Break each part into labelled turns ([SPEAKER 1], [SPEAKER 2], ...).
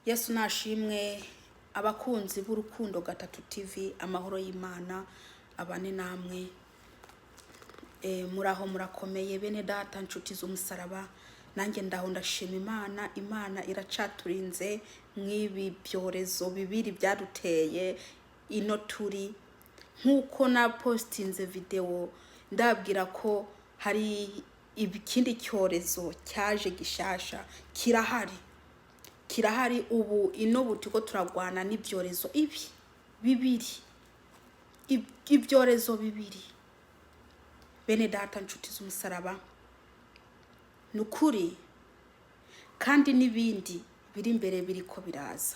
[SPEAKER 1] Yesu nashimwe. Abakunzi b'Urukundo Gatatu TV, amahoro y'Imana abane namwe. Muraho, murakomeye bene data, nshuti z'umusaraba? Nanjye ndaho, ndashima Imana. Imana iracaturinze mw'ibi byorezo bibiri byaduteye ino turi. Nk'uko na postinze video ndabwira ko hari ikindi cyorezo cyaje gishasha, kirahari, kirahari ubu. Ino butiko turagwana n'ibyorezo ibi bibiri, ibyorezo bibiri. Bene data, nshuti z'umusaraba, ni ukuri kandi n'ibindi biri imbere biriko biraza,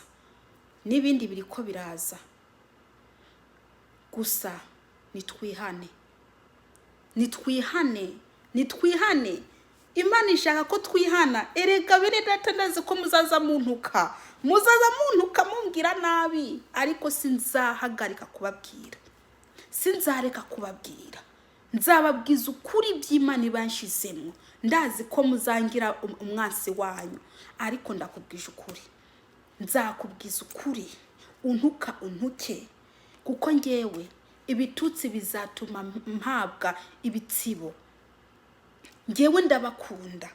[SPEAKER 1] n'ibindi biriko biraza. Gusa nitwihane, nitwihane, nitwihane. Imana ishaka ko twihana. Erega bene data, ndazi ko muzaza muntuka, muzaza muntuka, mumbwira nabi, ariko sinzahagarika kubabwira, sinzareka kubabwira. Nzababwiza ukuri by'Imana ibanshizemo. Ndazi ko muzangira umwansi wanyu, ariko ndakubwije ukuri, nzakubwiza ukuri, untuka untuke, kuko ngewe ibitutsi bizatuma mpabwa ibitsibo. Ngewe ndabakunda,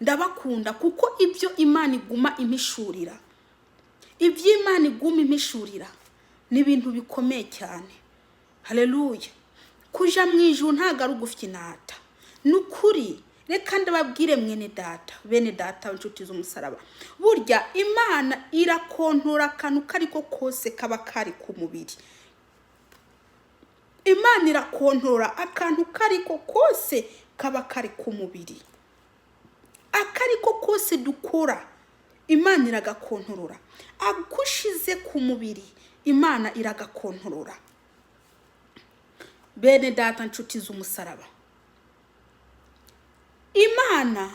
[SPEAKER 1] ndabakunda, kuko ibyo Imana iguma impishurira, ibyo Imana iguma impishurira ni ibintu bikomeye cyane. Haleluya! Kuja mu ijuru ntabwo ari ugufyinata, ni ukuri. Reka ndababwire mwene data, bene data, inshuti z'umusaraba, burya Imana irakontora akantu kariko kose kaba kari ku mubiri. Imana irakontora akantu kariko kose kaba kari ku mubiri, akariko kose dukora Imana iragakontorora. Agushize ku mubiri, Imana iragakontorora. Bene data, nshuti z'umusaraba, Imana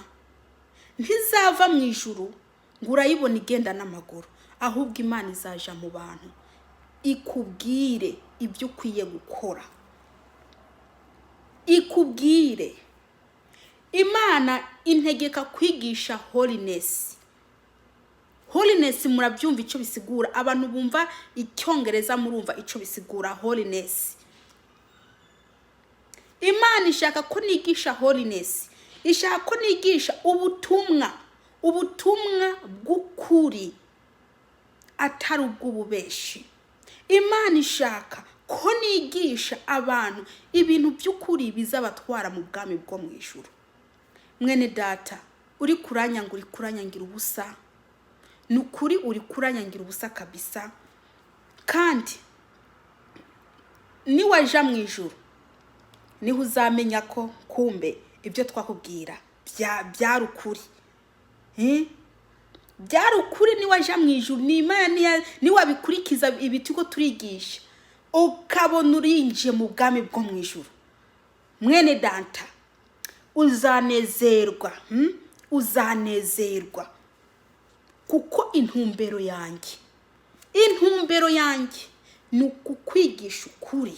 [SPEAKER 1] ntizava mu ijuru ngo urayibona igenda n'amaguru, ahubwo Imana izaja mu bantu ikubwire ibyo ukwiye gukora, ikubwire. Imana integeka kwigisha holiness. Holiness murabyumva icyo bisigura? Abantu bumva Icyongereza murumva icyo bisigura, holiness? Imana ishaka ko nigisha holiness, ishaka ko nigisha ubutumwa, ubutumwa bw'ukuri atari ubw'ububeshi. Imana ishaka ko nigisha abantu ibintu by'ukuri bizabatwara mu bwami bwo mu ijuru. Mwene data, uri kuranyanga, uri kuranyangira ubusa. Ni ukuri, uri kuranyangira ubusa kabisa. Kandi niwaja mu ijuru niho uzamenya ko kumbe ibyo twakubwira byari ukuri. Byari ukuri. Niwaja mu ijuru, ni Imana niwabikurikiza ibi turiko turigisha, ukabona urinjiye mu bwami bwo mu ijuru, mwene data, uzanezerwa, Uzanezerwa, kuko intumbero yanjye, intumbero yanjye ni ukukwigisha ukuri,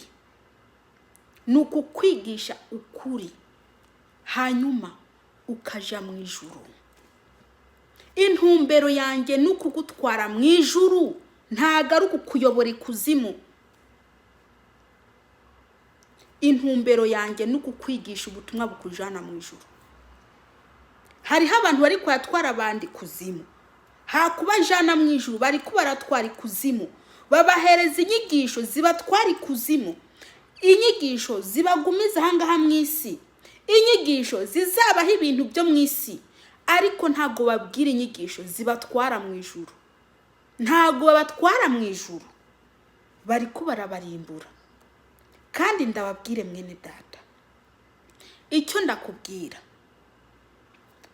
[SPEAKER 1] ni ukukwigisha ukuri, hanyuma ukaja mu ijuru. Intumbero yanjye ni ukugutwara mu ijuru, ntago ari ukukuyobora ikuzimu. Intumbero yanjye ni ukukwigisha ubutumwa bukujana mu ijuru. Hariho abantu bari kuyatwara abandi kuzimu, hakubajana mu ijuru bari baratwara ikuzimu. Babahereza inyigisho zibatwara ikuzimu, inyigisho zibagumiza ahangaha mu isi, inyigisho zizabaho ibintu byo mu isi, ariko ntabwo babwira inyigisho zibatwara mu ijuru. Ntabwo babatwara mu ijuru, bari ko barabarimbura. Kandi ndababwire mwene data, icyo ndakubwira,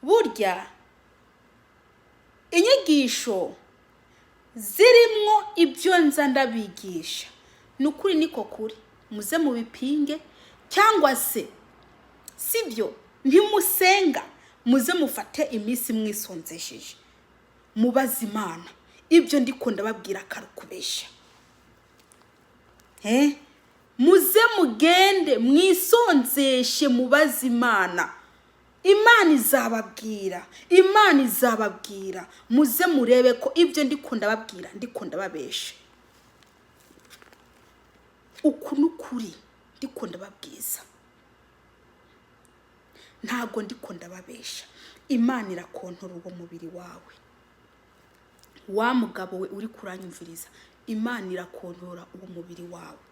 [SPEAKER 1] burya inyigisho zirimwo ibyo nza ndabigisha ni ukuri, niko kuri. Muze mubipinge, cyangwa se sibyo, ntimusenga, muze mufate iminsi mwisonzesheje, mubaze Imana ibyo ndiko ndababwira akarukubesha. Muze mugende mwisonzeshe, mubaze Imana. Imana izababwira, Imana izababwira. Muze murebe ko ibyo ndiko ndababwira ndiko ndababesha. Uku ni ukuri ndiko ndababwiza, ntabwo ndiko ndababesha. Imana irakontora uwo mubiri wawe. Wa mugabo we uri kuranyumviriza, Imana irakontora uwo mubiri wawe.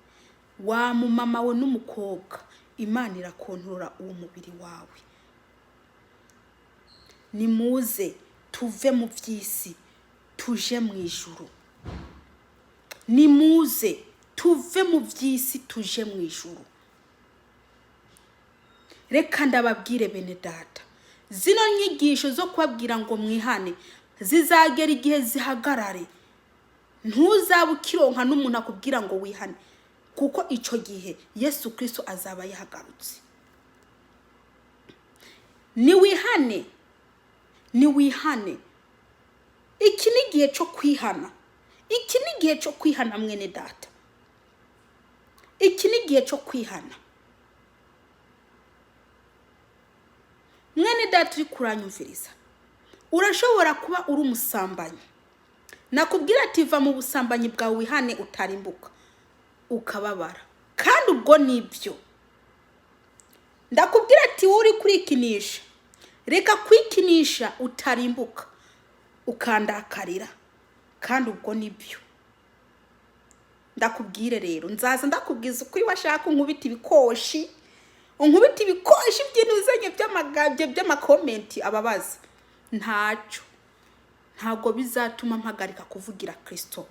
[SPEAKER 1] Wa mumama we n'umukobwa, Imana irakontorora uwo mubiri wawe. Nimuze tuve mu by'isi tuje mu ijuru. Nimuze tuve mu by'isi tuje mu ijuru. Reka ndababwire bene data, zino nyigisho zo kubabwira ngo mwihane zizagera igihe zihagarare. Ntuzabe ukironka n'umuntu akubwira ngo wihane, kuko icyo gihe Yesu Kirisito azaba yahagarutse. Niwihane, niwihane. Iki ni igihe cyo kwihana, iki ni igihe cyo kwihana mwene data, iki ni igihe cyo kwihana mwene data. Uri kuranyumviriza, urashobora kuba uri umusambanyi. Nakubwira ati va mu busambanyi bwawe wihane utarimbuka, ukababara, kandi ubwo nibyo. Ndakubwira ati wowe uri kurikinisha, reka kwikinisha utarimbuka, ukandakarira, kandi ubwo nibyo. Ndakubwire rero, nzaza ndakubwiza ukuri. Washaka unkubita ibikoshi, unkubita ibikoshi by'intuzanyo by'amagabyo by'amakomenti ababaza, ntacyo, ntabwo bizatuma mpagarika kuvugira Kirisito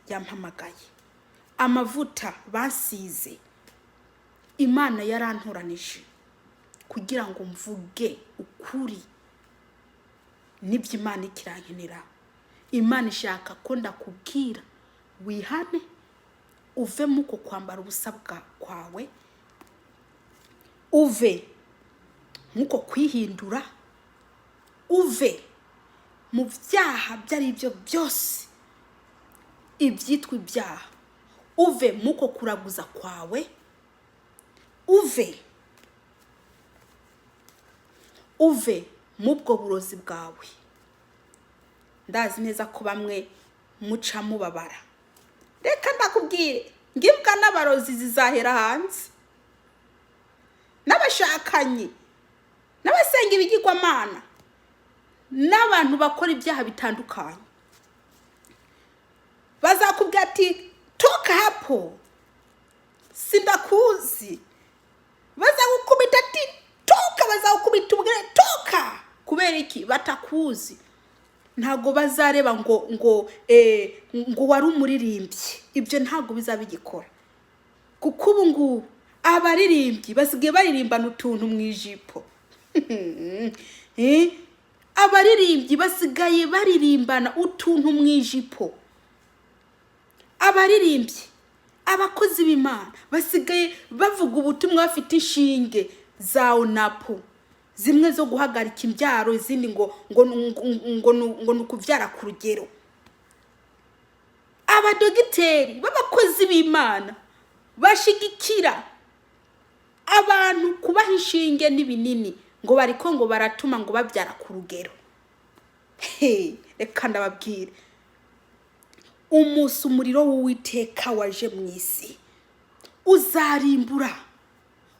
[SPEAKER 1] yampamagaye. Amavuta basize, Imana yarantoranije kugira ngo mvuge ukuri n'ibyo Imana ikirankenera. Imana ishaka ko ndakubwira wihane, uve mu ko kwambara ubusa kwawe, uve muko kwihindura, uve mu byaha ibyo ari byo byose ibyitwa ibyaha, uve muko kuraguza kwawe, uve mu bwo burozi bwawe. Ndazi neza ko bamwe muca mubabara. Reka ndakubwire, ngibwa n'abarozi zizahera hanze, n'abashakanyi, n'abasenga ibigirwamana, n'abantu bakora ibyaha bitandukanye. Bazakubwira ati toka hapo, sindakuzi. Bazagukubita ati toka, bazagukubita ubwire toka. Kubera iki? Batakuzi. Ntabwo bazareba ngo wari umuririmbyi, ibyo ntabwo bizaba bigikora, kuko ubu ngubu abaririmbyi basigaye baririmbana utuntu mu ijipo. Abaririmbyi basigaye baririmbana utuntu mu ijipo. Abaririmbyi, abakozi b'Imana basigaye bavuga ubutumwa bafite inshinge za onapo, zimwe zo guhagarika imbyaro, izindi ngo ni ukubyara ku rugero. Abadogiteri b'abakozi b'Imana bashigikira abantu kubaha inshinge n'ibinini, ngo bariko ngo baratuma ngo babyara ku rugero. Reka ndababwire, umunsi umuriro w'Uwiteka waje mu isi uzarimbura,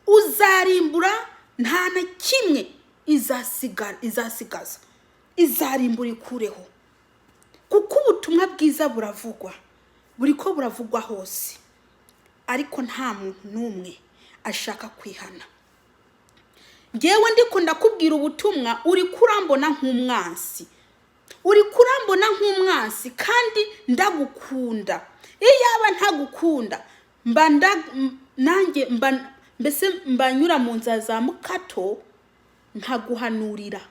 [SPEAKER 1] uzarimbura, nta na kimwe izasigaza, izarimbura ikureho. Kuko ubutumwa bwiza buravugwa, buri ko buravugwa hose, ariko nta muntu n'umwe ashaka kwihana. Ngewe ndiko ndakubwira ubutumwa, uri kurambona nk'umwansi, uri kurambona nk'umwansi, kandi ndagukunda. Iyaba ntagukunda mba nanjye mba mbese mbanyura mu nzira za mukato, nkaguhanurira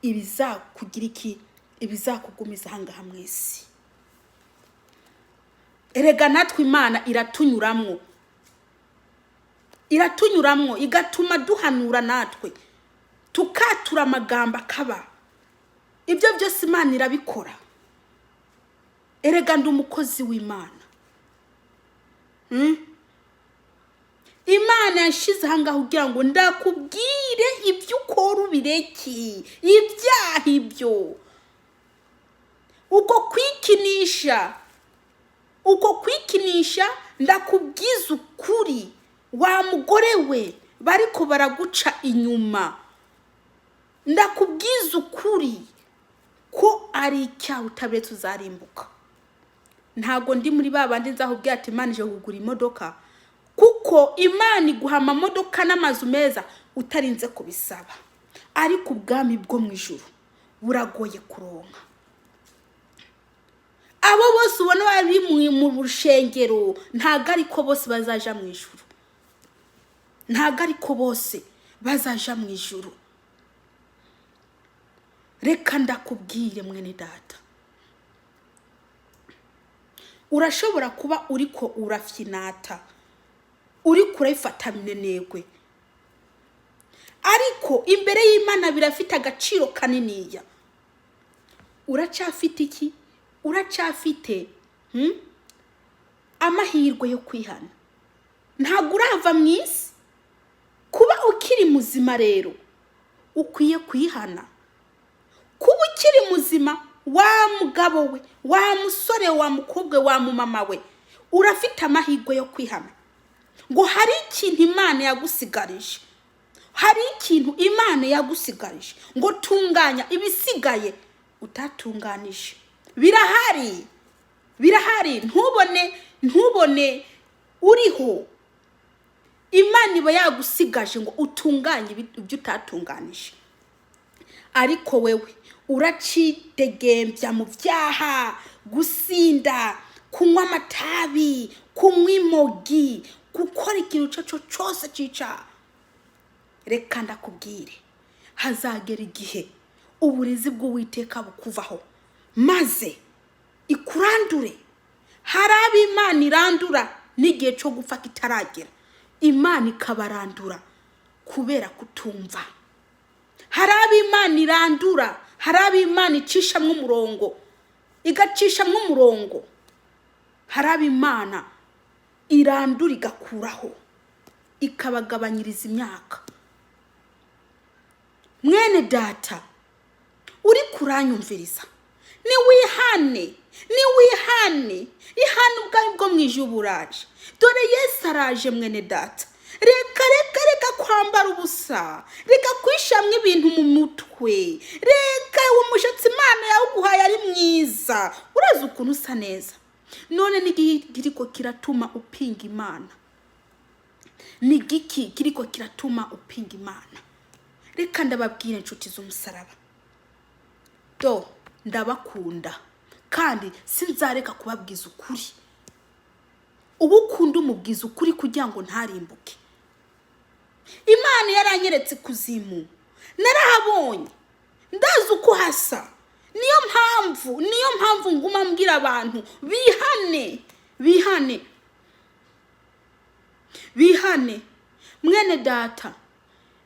[SPEAKER 1] ibizakugira iki, ibizakugumiza ahangaha mu isi. Erega natwe Imana iratunyuramwo, iratunyuramwo igatuma duhanura, natwe tukatura amagambo akaba. Ibyo byose Imana irabikora. Erega ndi umukozi w'Imana. Imana yashize ahangaha kugira ngo ndakubwire ibyo ukora ubireke, ibyaha ibyo, uko kwikinisha, uko kwikinisha. Ndakubwiza ukuri, wa mugore we, bariko baraguca inyuma, ndakubwiza ukuri ko ari icyaha, utabiretse uzarimbuka. Ntabwo ndi muri ba bandi nzakubwira ati Imana ije kugura imodoka, kuko Imana iguha amamodoka n'amazu meza utarinze kubisaba, ariko ubwami bwo mu ijuru buragoye kuronka. Abo bose ubona bari mu rushengero, ntabwo ariko bose bazaja mu ijuru, ntabwo ariko bose bazaja mu ijuru. Reka ndakubwire, mwene data, urashobora kuba uriko urafyinata, uriko urayifata minenegwe, ariko imbere y'Imana birafite agaciro kaniniya. Uracyafite iki? Uracyafite amahirwe yo kwihana, ntabwo urava mu isi. Kuba ukiri muzima rero ukwiye kwihana. Kuba ukiri muzima, wa mugabo we, wa musore, wa mukobwa, wa mumama we, urafite amahirwe yo kwihana, ngo hari ikintu Imana yagusigarije, hari ikintu Imana yagusigarije, ngo tunganya ibisigaye utatunganije. Birahari, birahari. Ntubone uriho, Imana iba yagusigaje ngo utunganye ibyo utatunganije, ariko wewe uracidegembya mu byaha: gusinda, kunywa amatabi, kunywa imogi, gukora ikintu icyo cyo cyose cyica. Reka ndakubwire, hazagera igihe uburezi bw'Uwiteka bukuvaho maze ikurandure. Hari abo Imana irandura n'igihe cyo gupfa kitaragera, Imana ikabarandura kubera kutumva. Hari abo Imana irandura, hari abo Imana icishamo umurongo, igacishamo umurongo. Hari abo Imana irandura, igakuraho, ikabagabanyiriza imyaka. Mwene data uri kuranyumviriza, niwihane, niwihane, ihane, ubwami bwo mu ijuru buraje. Dore Yesu araje. Mwene data, reka, reka, reka kwambara ubusa, reka kwishamwa ibintu mu mutwe, reka uwo mushatsi Imana yawuguhaye ari mwiza, urazi ukuntu usa neza. None n'igihe kiriko kiratuma upinga Imana? Ni igiki kiriko kiratuma upinga Imana? Reka ndababwire, inshuti z'umusaraba, do ndabakunda kandi sinzareka kubabwiza ukuri. Ubu ukunda umubwiza ukuri kugira ngo ntarimbuke. Imana yaranyeretse ikuzimu, narahabonye, ndazi uko hasa. Niyo mpamvu nguma mbwira abantu bihane, bihane, bihane. Mwene data,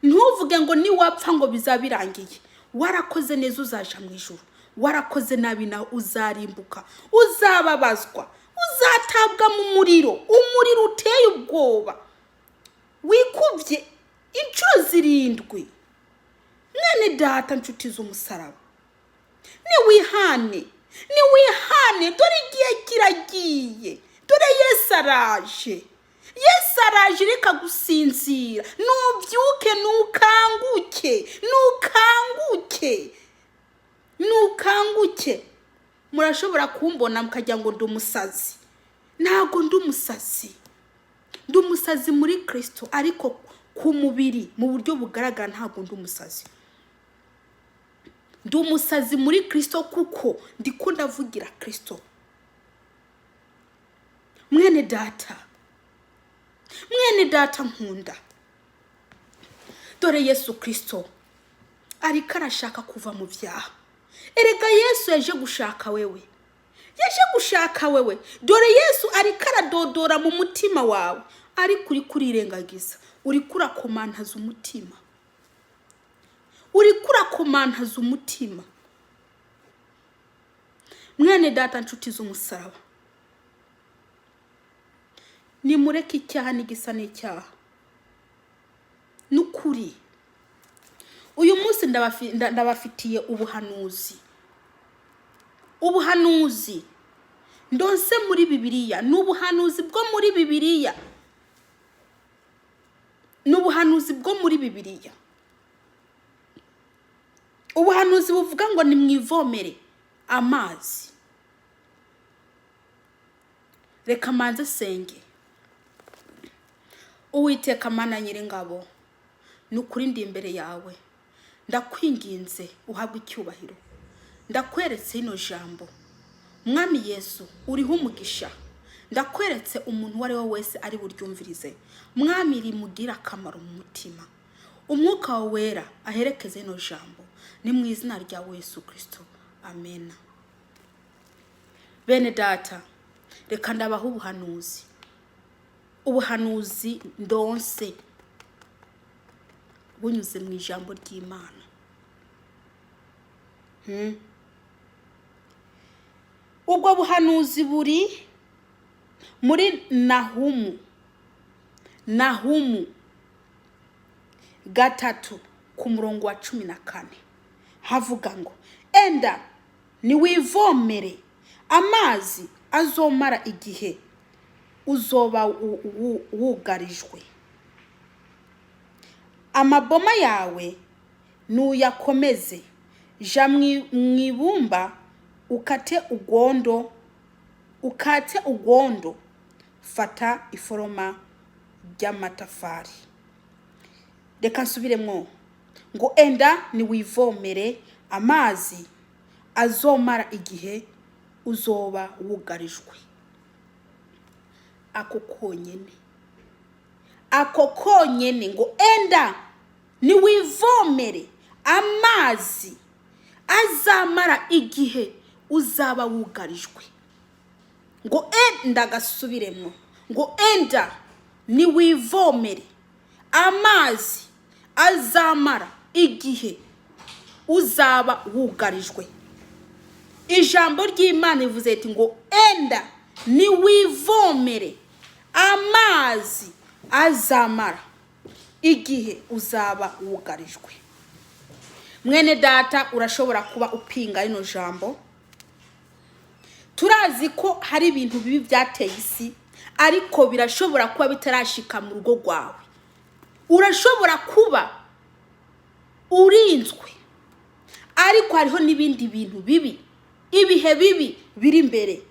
[SPEAKER 1] ntuvuge ngo niwapfa ngo bizaba birangiye. Warakoze neza uzaja mu ijuru, warakoze nabi nawe uzarimbuka, uzababazwa, uzatabwa mu muriro, umuriro uteye ubwoba wikubye inshuro 7. Mwene data, nshuti z'umusaraba, niwihane, niwihane, dore igihe kiragiye, dore Yesu araje, Yesu araje. Reka gusinzira, nubyuke, nukanguke, nukanguke, nukanguke. Murashobora kumbona mukagira ngo ndi umusazi. Ntabwo ndi umusazi, ndi umusazi muri Kirisito, ariko ku mubiri, mu buryo bugaragara, ntabwo ndi umusazi. Ndi umusazi muri Kirisito kuko ndiko ndavugira Kirisito. Mwene data, mwene data nkunda, dore Yesu Kirisito ariko arashaka kuva mu byaha. Erega Yesu yaje gushaka wewe, yaje gushaka wewe. Dore Yesu ariko aradodora mu mutima wawe, ariko uri kurirengagiza, uri kurakomantaza umutima, uri kurakomantaza umutima. Mwene data, nshuti z'umusaraba, nimureke icyaha n'igisa n'icyaha. Ukuri uyu munsi ndabafitiye ubuhanuzi, ubuhanuzi ndonse muri Bibiliya. Ni ubuhanuzi bwo muri Bibiliya, ni ubuhanuzi bwo muri Bibiliya, ubuhanuzi buvuga ngo nimwivomere amazi. Reka manze senge. Uwiteka Mana Nyiringabo, ni ukuri ndi imbere yawe, ndakwinginze uhabwe icyubahiro. Ndakweretse rino jambo, Mwami Yesu, uriho umugisha. Ndakweretse umuntu uwo ari we wese ari buryumvirize, Mwami, rimugire akamaro mu mutima. Umwuka wawe wera aherekeze rino jambo. Ni mu izina rya Yesu Kirisito, amena. Bene data, reka ndabaha ubuhanuzi, ubuhanuzi ndonse bunyuze mu ijambo ry'Imana. Ubwo buhanuzi buri muri Nahumu, Nahumu 3 ku murongo wa 14, havuga ngo: "Enda niwivomere amazi azomara igihe uzoba wugarijwe. Amaboma yawe nuyakomeze. Ja mu ibumba ukate ugondo, ukate ugondo, fata iforoma ry'amatafari." Reka nsubiremwo ngo: "Enda niwivomere amazi azomara igihe uzoba wugarijwe." Ako konyene, ako konyene, ngo: "Enda niwivomere amazi azamara igihe uzaba wugarijwe." Ngo enda, gasubiremo ngo: "Enda niwivomere amazi azamara igihe uzaba wugarijwe." Ijambo ry'Imana rivuze riti ngo: "Enda niwivomere amazi azamara igihe uzaba wugarijwe." Mwene data, urashobora kuba upinga rino jambo. Turazi ko hari ibintu bibi byateye isi, ariko birashobora kuba bitarashika mu rugo rwawe. Urashobora kuba urinzwe, ariko hariho n'ibindi bintu bibi, ibihe bibi biri imbere,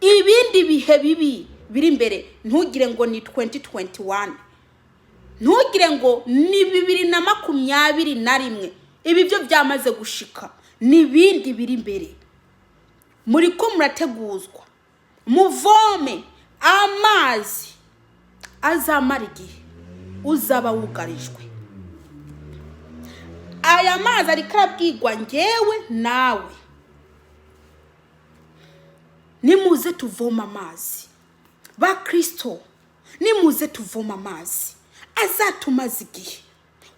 [SPEAKER 1] ibindi bihe bibi biri imbere. Ntugire ngo ni 2021, ntugire ngo ni 2021. Ibi byo byamaze gushika, n'ibindi biri imbere. Muri ko murateguzwa muvome amazi azamara igihe uzaba wugarijwe. Aya mazi ariko arabwirwa ngewe nawe. Nimuze tuvome amazi, ba Kirisito, nimuze tuvome amazi azatumaza igihe,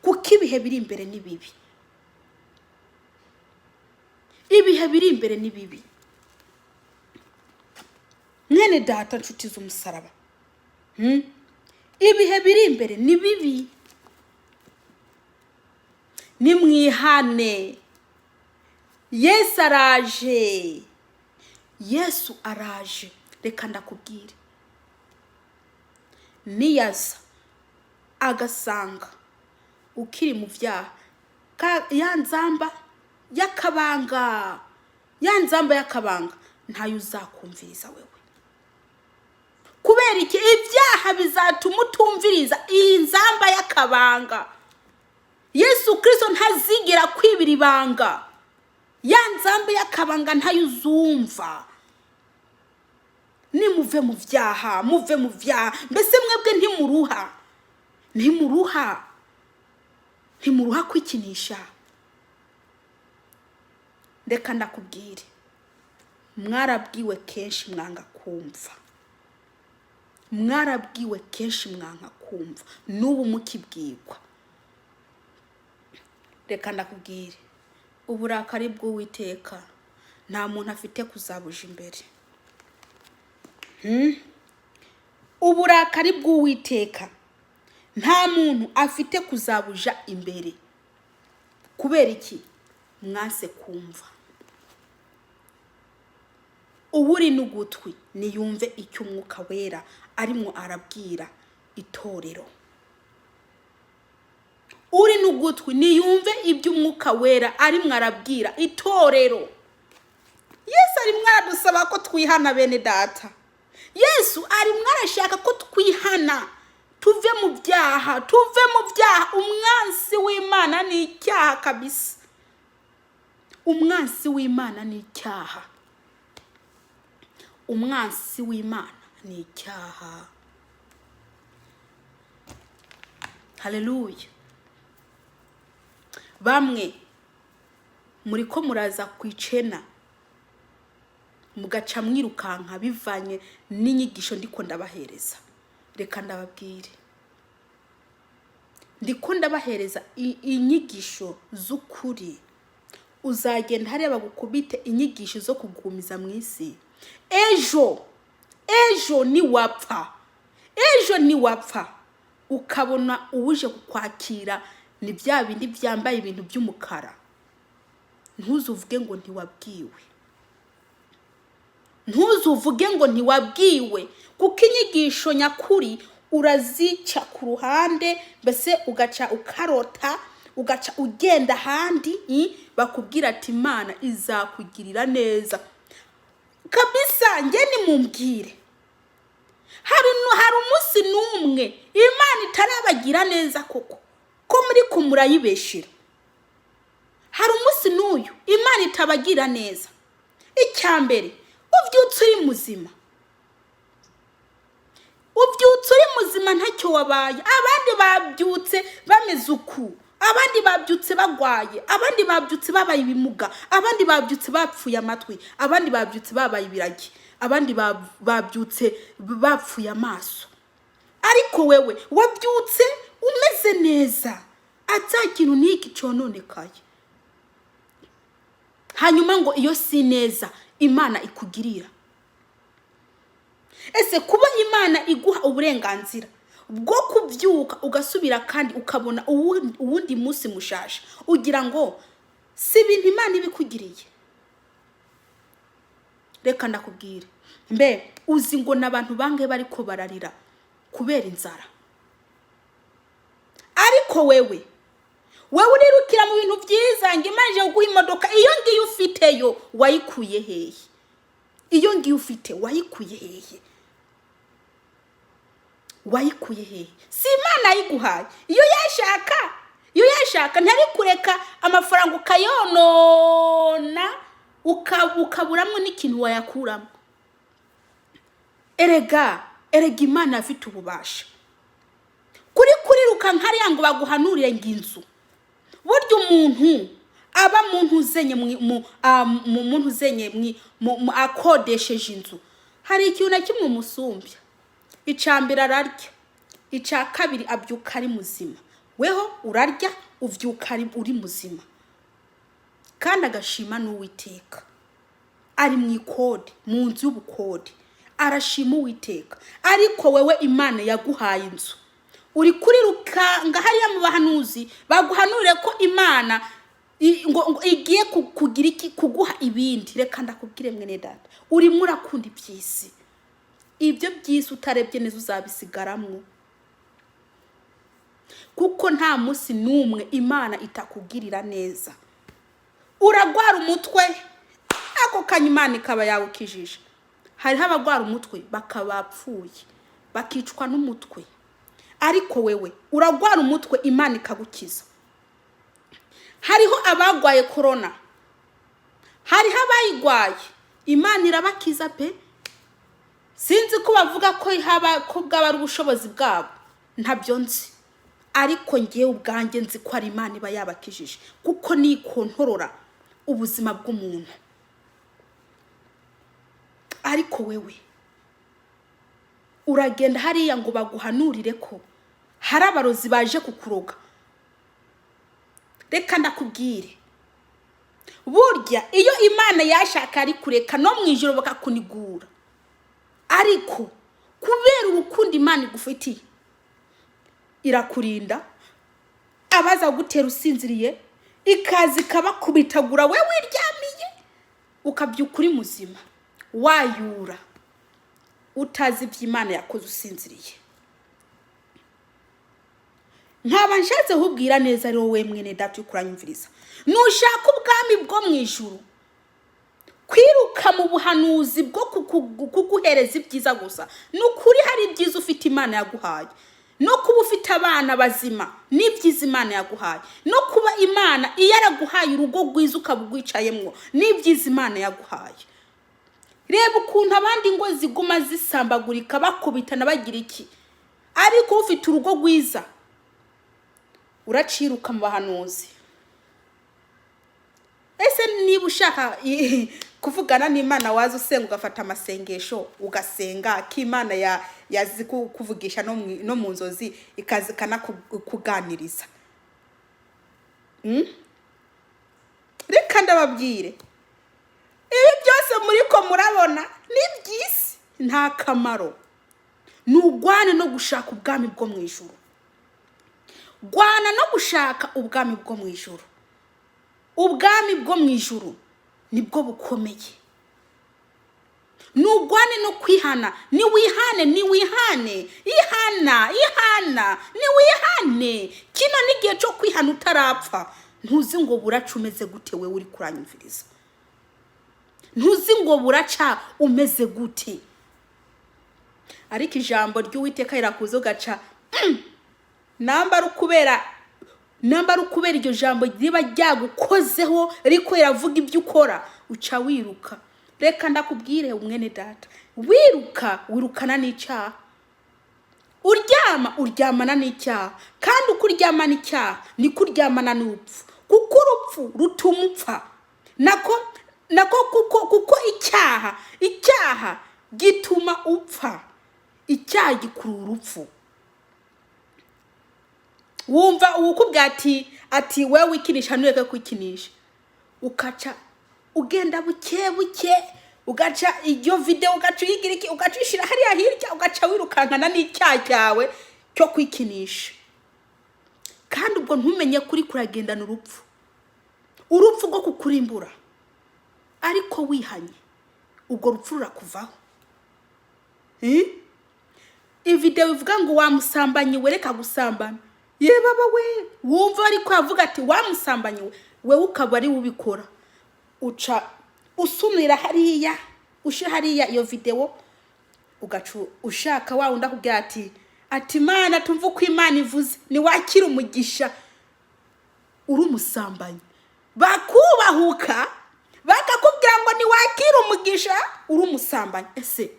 [SPEAKER 1] kuko ibihe biri imbere ni bibi, ibihe biri imbere ni bibi. Mwene data, nshuti z'umusaraba, Ibihe biri imbere ni bibi. Nimwihane, Yesu araje, Yesu araje. Reka ndakubwire, niyaza agasanga ukiri mu byaha, ya nzamba y'akabanga, ya nzamba y'akabanga, ntayo uzakumviriza wewe. Kubera iki? Ibyaha bizatuma utumviriza iyi nzamba y'akabanga. Yesu Kirisito ntazigera kwibira ibanga. Ya nzamba y'akabanga ntayo uzumva. Nimuve mu byaha, muve mu byaha. Mbese mwebwe ntimuruha? Ntimuruha? Ntimuruha kwikinisha? Reka ndakubwire, mwarabwiwe kenshi mwanga kumva, mwarabwiwe kenshi mwanga kumva, n'ubu mukibwirwa. Reka ndakubwire, uburakari bw'Uwiteka nta muntu afite kuzabuja imbere. Uburakari bw'Uwiteka Nta muntu afite kuzabuja imbere. Kubera iki? Mwase kumva. Uwuri n'ugutwi niyumve icyo Umwuka Wera arimo arabwira itorero. Uri n'ugutwi niyumve ibyo Umwuka Wera arimo arabwira itorero. Yesu arimo aradusaba ko twihana, bene data. Yesu arimo arashaka ko twihana, tuve mu byaha, tuve mu byaha. Umwansi w'Imana ni icyaha kabisa. Umwansi w'Imana ni icyaha. Umwansi w'Imana ni icyaha. Haleluya. Bamwe muri ko muraza ku icena, mugaca mwirukanka bivanye n'inyigisho ndiko ndabahereza. Reka ndababwire, ndiko ndabahereza inyigisho z'ukuri. Uzagenda hariya bagukubite inyigisho zo kugumiza mu isi. Ejo, ejo niwapfa, ejo niwapfa, ukabona uwuje kukwakira ni bya bindi byambaye ibintu by'umukara, ntuzuvuge ngo ntiwabwiwe. Ntuzuvuge ngo ntiwabwiwe, kuko inyigisho nyakuri urazica ku ruhande, mbese ugaca ukarota, ugaca ugenda ahandi, bakubwira ati Imana izakugirira neza kabisa. Njye nimumbwire, hari umunsi n'umwe Imana itarabagira neza koko, ko muri ko murayibeshera? Hari umunsi n'uyu Imana itabagira neza? Icya mbere, ubyutse uri muzima, ubyutse uri muzima, ntacyo wabaye. Abandi babyutse bameze uku, abandi babyutse bagwaye, abandi babyutse babaye ibimuga, abandi babyutse bapfuye amatwi, abandi babyutse babaye ibiragi, abandi babyutse bapfuye amaso. Ariko wewe wabyutse umeze neza, ata kintu n'iki cyononekaye. Hanyuma ngo iyo si neza Imana ikugirira? Ese kuba Imana iguha uburenganzira bwo kubyuka, ugasubira kandi ukabona uwundi munsi mushasha, ugira ngo si ibintu Imana ibikugiriye? Reka ndakubwire, mbe uzi ngo n'abantu bangahe bariko bararira kubera inzara? Ariko wewe urirukira mu bintu byiza ngo Imana ije kuguha imodoka. Iyo ngiyo ufiteyo wayikuye hehe? Iyo ngiyo ufite wayikuye hehe? Wayikuye hehe? Si Imana yayiguhaye? Iyo yashaka ntari kureka amafaranga ukayonona, ukaburamo n'ikintu wayakuramo. Erega Imana afite ububasha kuri kuriruka nkariya ngo baguhanurire ngo inzu. Burya umuntu aba muntu uzenye mu muntu uzenye akodesheje inzu, hari ikintu na kimwe umusumbya. Icya mbere ararya, icya kabiri abyuka ari muzima. Weho urarya, ubyuka uri muzima, kandi agashima n'Uwiteka. Ari mu ikode, mu nzu y'ubukode, arashima Uwiteka. Ariko wewe Imana yaguhaye inzu, uri kurirukanga hariya mu bahanuzi baguhanurire ko Imana ngo igiye kugira iki, kuguha ibindi. Reka ndakubwire, mwene data, urimo urakunda iby'isi. Ibyo by'isi utarebye neza uzabisigaramwo, kuko nta munsi n'umwe Imana itakugirira neza. Uragwara umutwe, ako kanya Imana ikaba yawukijije. Hariho abagwara umutwe bakaba bapfuye, bakicwa n'umutwe, ariko wewe uragwara umutwe, Imana ikagukiza. Hariho abagwaye korona, hariho abayigwaye, Imana irabakiza pe. Sinzi ko bavuga ko haba ko bwaba ari ubushobozi bwabo, ntabyo nzi, ariko ngewe ubwanjye nzi ko ari Imana iba yabakijije, kuko nikontorora ubuzima bw'umuntu. Ariko wewe uragenda hariya ngo baguhanurire ko hari abarozi baje kukuroga. Reka ndakubwire, burya iyo Imana yashaka ari kureka no mu ijoro bakakunigura, ariko kubera urukundo Imana igufitiye. Irakurinda abaza gutera usinziriye, ikaza ikabakubitagura we wiryamiye, ukabyuka uri muzima, wayura utazi ibyo Imana yakoze usinziriye. Nkaba nshatse kubwira neza ari wowe mwene data uri kuranyumviriza, nushaka ubwami bwo mu ijuru, kwiruka mu buhanuzi bwo kuguhereza ibyiza gusa. Ni ukuri hari ibyiza ufite Imana yaguhaye, no kuba ufite abana bazima ni ibyiza Imana yaguhaye, no kuba Imana iyo yaraguhaye urugo rwiza ukaba urwicayemwo ni ibyiza Imana yaguhaye. Reba ukuntu abandi ngo ziguma zisambagurika, bakubitana, bagira iki, ariko ufite urugo rwiza uraciruka mu bahanuzi. Ese niba ushaka kuvugana n'Imana, waza usenga, ugafata amasengesho ugasenga, ko Imana yazi kuvugisha no mu nzozi, ikaza ikanakuganiriza? Reka ndababwire, ibi byose muri ko murabona ni iby'isi, nta kamaro. Ni ugwane no gushaka ubwami bwo mu ijuru. Gwana no gushaka ubwami bwo mu ijuru. Ubwami bwo mu ijuru nibwo bukomeye. Nugwane no kwihana. Niwihane, niwihane, ihana, ihana, niwihane. Kino n'igihe cyo kwihana utarapfa. Ntuzi ngo buraca umeze gute. Wewe uri kuranyumviriza, ntuzi ngo buraca umeze gute, ariko ijambo ry'Uwiteka rirakuza ugaca namba ari ukubera iryo jambo riba ryagukozeho, riko riravuga ibyo ukora, uca wiruka. Reka ndakubwire mwene data, wiruka wirukana n'icyaha, uryama uryamana n'icyaha, kandi uko uryamana icyaha niko uryamana n'urupfu, kuko urupfu rutuma upfa. Nako kuko icyaha gituma upfa, icyaha gikurura urupfu. Wumva uwukubwira ati wewe wikinisha, ntureke kwikinisha, ukaca ugenda buke buke, ugaca iyo videwo, ugaca uyigira iki, ugaca uyishyira hariya hirya, ugaca wirukankana n'icyaha cyawe cyo kwikinisha, kandi ubwo ntumenye ko uri kuragendana urupfu, urupfu rwo kukurimbura. Ariko wihanye, ubwo rupfu rurakuvaho. Eh? Videwo ivuga ngo wamusambanyi we, reka gusambana. Ye baba we, wumva ariko yavuga ati wamusambanyi we, wewe ukaba ari we ubikora, uca usumira hariya, ushyira hariya iyo videwo, ugaca ushaka wa wundi akubwira ati Imana, tumva uko Imana ivuze, ntiwakira umugisha uri umusambanyi. Bakubahuka bakakubwira ngo ntiwakira umugisha uri umusambanyi. Ese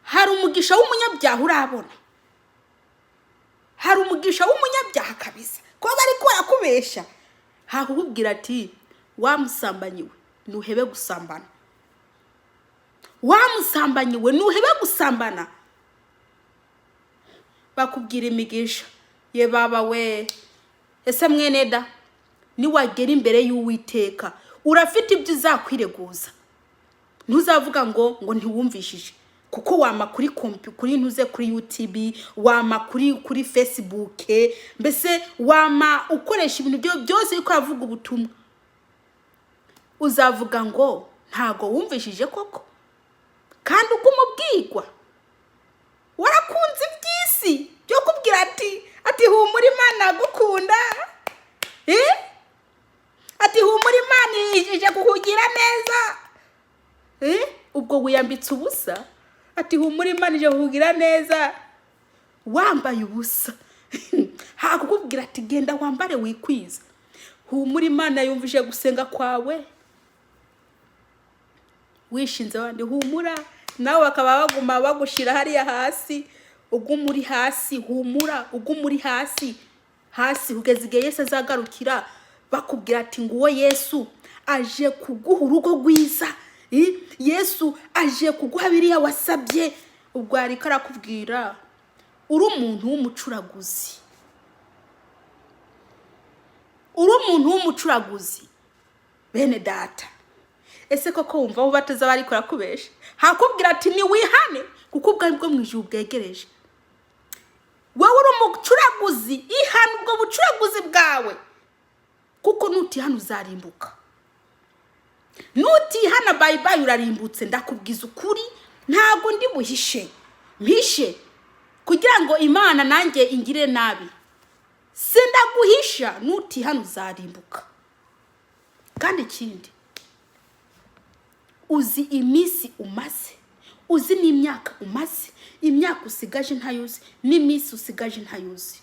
[SPEAKER 1] hari umugisha w'umunyabyaha urabona? Hari umugisha w'umunyabyaha kabisa kuba bari barakubesha, hakukubwira ati wamusambanyi we, ntuhebe gusambana, wamusambanyi we, ntuhebe gusambana. Bakubwira imigisha. Ye baba we, ese mwene da, niwagera imbere y'Uwiteka urafite ibyo uzakwireguza? Ntuzavuga ngo ntiwumvishije, kuko wama kuri kompi, kuri ntuze, kuri YouTube, wama kuri Facebook, mbese wama ukoresha ibintu byose yuko yavuga ubutumwa. Uzavuga ngo ntago wumvishije koko, kandi uko umubwirwa warakunze iby'isi byo kubwira ati humura, Imana agukunda, eh? Ati humura, Imana ije kukugira neza, eh? Ubwo wiyambitse ubusa. Ati humura, Imana ije kukugira neza, wambaye ubusa. Hakukubwira ati genda wambare wikwiza, humura, Imana yumvise gusenga kwawe, wishinze abandi. Humura, nawe bakaba baguma bagushyira hariya hasi, uguma uri hasi. Humura, uguma uri hasi hasi kugeza igihe Yesu azagarukira. Bakubwira ati nguwo Yesu aje kuguha urugo rwiza. Yesu aje kuguha biriya wasabye. Ubwo ariko arakubwira uri umuntu w'umucuraguzi, uri umuntu w'umucuraguzi. Bene data, ese koko wumva abo bateze bariko barakubesha? Hakubwira ati niwihane kuko ubwami bwo mu ijuru bwegereje. Wowe uri umucuraguzi, ihana ubwo bucuraguzi bwawe, kuko nutihana uzarimbuka. Nutihana, bye bye, urarimbutse. Ndakubwiza ukuri, ntabwo ndi buhishe mpishe kugira ngo Imana nanjye ingire nabi. Sindaguhisha, nutihana uzarimbuka. Kandi ikindi, uzi iminsi umaze, uzi n'imyaka umaze, imyaka usigaje ntayuzi n'iminsi usigaje ntayuzi.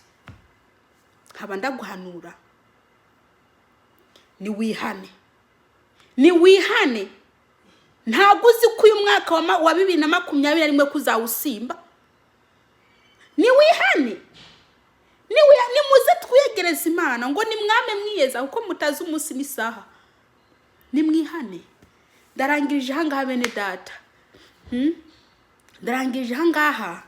[SPEAKER 1] Nkaba ndaguhanura, niwihane, niwihane. Ntabwo uzi ko uyu mwaka wa 2021 kuzawusimba. Niwihane. Nimuze twiyegereze Imana, ngo nimwame mwiyeza kuko mutazi umunsi n'isaha. Nimwihane. Ndarangirije ahangaha, bene data. Ndarangirije ahangaha.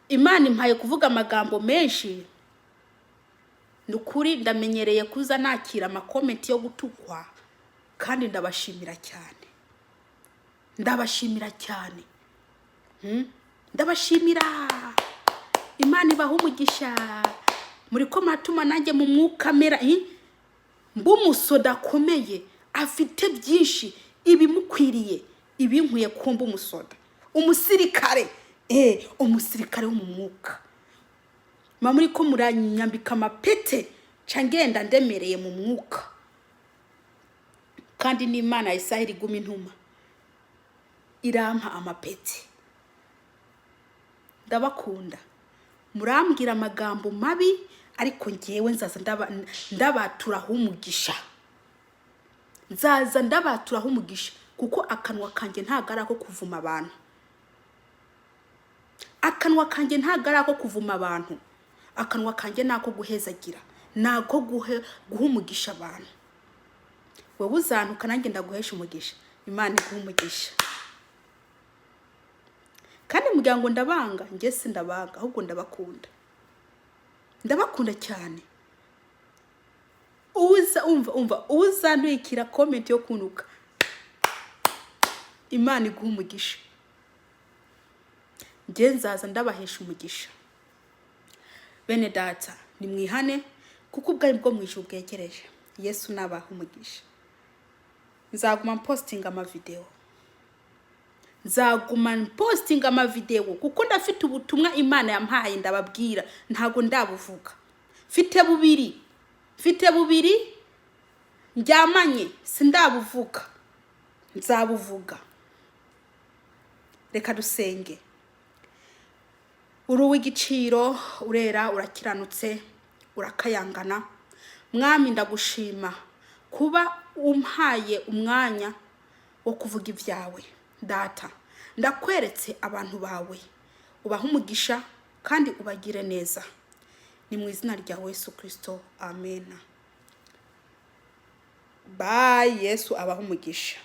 [SPEAKER 1] Imana impaye kuvuga amagambo menshi. Ni ukuri, ndamenyereye kuza nakira ama comments yo gutukwa, kandi ndabashimira cyane, ndabashimira cyane. Ndabashimira, Imana ibaha umugisha. Muri ko muratuma nanjye mu mwuka mera mba umusoda akomeye, afite byinshi ibimukwiriye, ibinkwiye kumba umusoda, umusirikare, umusirikare wo mu mwuka. Muba muri ko muranyambika amapete, nca ngenda ndemereye mu mwuka, kandi n'Imana ya Isiraheli iguma intuma, irampa amapeti. Ndabakunda. Murambwira amagambo mabi, ariko ngewe nzaza ndabaturaho umugisha, nzaza ndabaturaho umugisha, kuko akanwa kanjye ntabwo ari ako kuvuma abantu. Akanwa kanjye ntabwo ari ako kuvuma abantu. Akanwa kanjye ni ako guhezagira, ni ako guha umugisha abantu. Wowe uzantuka, nanjye ndaguhesha umugisha. Imana iguha umugisha. Kandi mugira ngo ndabanga, njye si ndabanga, ahubwo ndabakunda, ndabakunda cyane. Uza umva, umva, uzantwikira comment yo kunuka, Imana iguha umugisha. Njye nzaza ndabahesha umugisha. Bene data, nimwihane kuko ubwami bwo mu ijuru bwegereje. Yesu nabaha umugisha. Nzaguma mpostinga amavidewo, nzaguma mpostinga amavidewo, kuko ndafite ubutumwa Imana yampaye ndababwira, ntabwo ndabuvuga. Mfite bubiri, mfite bubiri ndyamanye, sindabuvuga, nzabuvuga. Reka dusenge. Uri uw'igiciro, urera, urakiranutse, urakayangana. Mwami, ndagushima kuba umpaye umwanya wo kuvuga ibyawe. Data, ndakweretse abantu bawe, ubahe umugisha kandi ubagire neza. Ni mu izina rya Yesu Kirisito, amena. Bye. Yesu abahe umugisha.